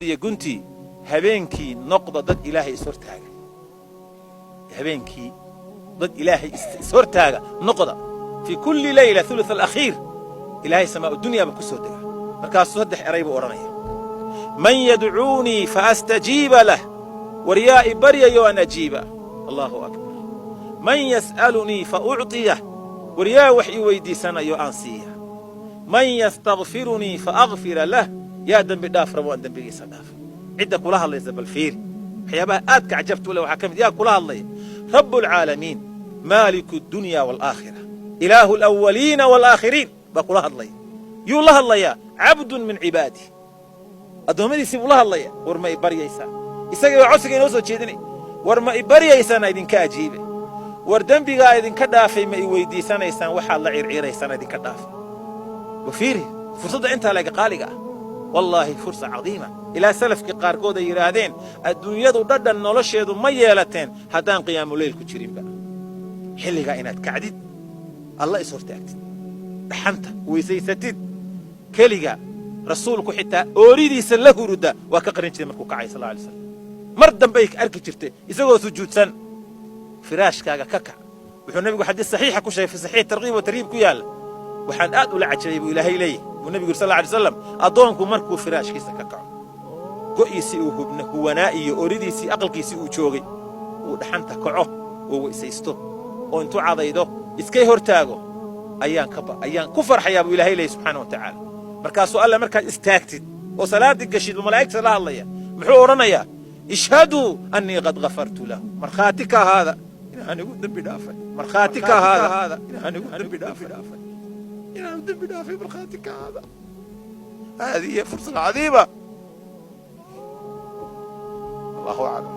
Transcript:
Iyo guntii habeenkii noqda dad Ilaahay ishortaaga, habeenkii dad Ilaahay ishortaaga noqda. Fii kulli layla thuluth alakhiir Ilaahay samaa'u dunya ba ku soo dega. Markaasuu saddex eray buu odhanaya: "Man yadcuunii fa astajiiba lah?" War yaa i baryayo aan ajiiba? Allahu akbar. "Man yas'alunii fa ucطiyah?" War yaa wax ii weyddiisanayo aan siiya? "Man yastakfirunii fa akfira lah?" Yaa dembi dhaaf rabo aan dembigiisa dhaaf? Cidda kula hadlaysa bal fiiri. Waxyaabaha aadka cajabta u leh waxaa ka mid yaa kula hadlaya: Rabu alcaalamiin, maaliku addunya waalaakhira, ilaahu alawaliina waalaakhiriin baa kula hadlaya. Yuu la hadlayaa? Cabdun min cibaadih, addoommadiisii buu la hadlaya. War ma i baryaysaa? Isagii baa codsiga inoo soo jeedinay. War ma i baryaysaan idinka ajiibe? War dembigaa idinka dhaafay ma i weyddiisanaysaan? Waxaad la ciirciiraysaan idinka dhaafay. Wa fiiri fursadda intaa laga qaaliga ah. Wallaahi, fursa cadiima. Ilaa salafkii qaarkood ay yidhaahdeen, adduunyadu dhadhan nolosheedu ma yeelateen haddaan qiyaamuleyl ku jirinba. Xilligaa inaad kacdid, alla is hortaagtid, dhaxanta weysaysatid keliga. Rasuulku xitaa ooridiisa la huruda waa ka qarin jiray markuu kacay, sal alay slam. Mar dambay arki jirtay isagoo sujuudsan. Firaashkaaga ka kac. Wuxuu nebigu xadiis saxiixa ku sheegay, fi saxiix targhiib wa tarhiib ku yaalla: "Waxaan aad ula cajabay," buu Ilaahay leeyahy, buu nebigu yiri sal alay slam, "addoonku markuu firaashkiisa ka kaco, go'iisii uu hubna huwanaa iyo ooridiisii aqalkiisii uu joogay, uu dhaxanta kaco oo weysaysto oo intuu cadaydo iskay hortaago, ayaan ku farxayaa," buu Ilaahay leeyahy subxaana wa tacaala. Markaasuu Alle markaad istaagtid oo salaaddii gashid buu malaa'igta la hadlaya. Muxuu odhanayaa? "Ishhaduu annii qad ghafartu lahu." Markhaati ka ahaada inaan igu dembi dhaafay. Markhaati ka ahaada inaan igu dembi dhaafay, inaanu dembi dhaafay markhaati ka ahaada. Haadihi fursa cadiima. Allahu aclam.